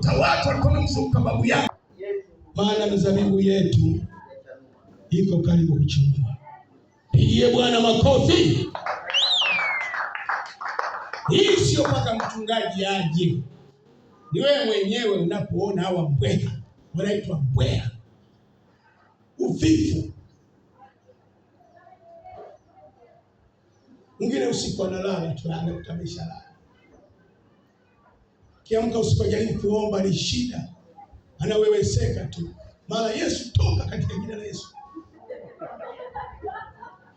Kuta watu walikuwa wamemzunguka babu yangu, maana mizabibu yetu iko karibu kuchanua. Pigie Bwana makofi. Hii sio mpaka mchungaji aje, ni wewe mwenyewe unapoona hawa mbweha, wanaitwa mbweha, uvivu. Mwingine usiku analala tu, anakuta ameshalala. Kiamka usiku ajaribu kuomba ni shida, anaweweseka tu, mara Yesu toka katika jina la Yesu.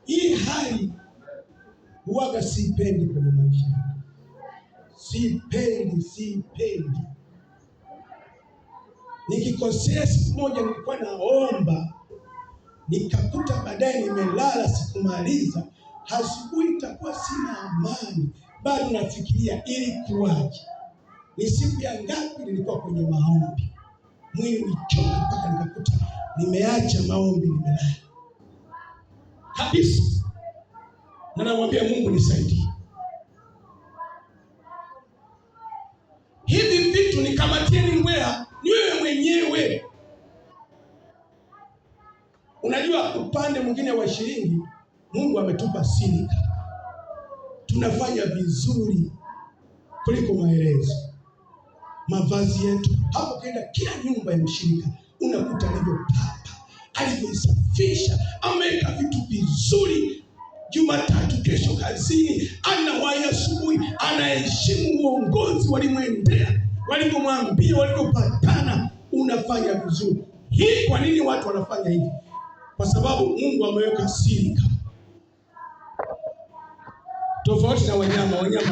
Hii hali huwaga siipendi kwenye maisha, siipendi, siipendi. Nikikosea siku moja, nilikuwa naomba nikakuta baadaye nimelala, sikumaliza. Asubuhi itakuwa sina amani, bado nafikiria ilikuwaje, ni siku ya ngapi nilikuwa kwenye maombi, mwili ulichoka mpaka nikakuta nimeacha maombi, nimelala kabisa, na namwambia Mungu nisaidie. Hivi vitu nikamatieni mbweha, ni wewe mwenyewe. Unajua, upande mwingine wa shilingi, Mungu ametupa silika, tunafanya vizuri kuliko maelezo. Mavazi yetu hapo, ukienda kila nyumba ya mshirika unakuta alivyopapa, alivyoisafisha, ameweka vitu vizuri. Jumatatu kesho kazini, anawahi asubuhi, anaheshimu uongozi walimwendea, walivyomwambia, walivyopatana, unafanya vizuri. Hii kwa nini watu wanafanya hivi? Kwa sababu Mungu ameweka silika, tofauti na wanyama. Wanyama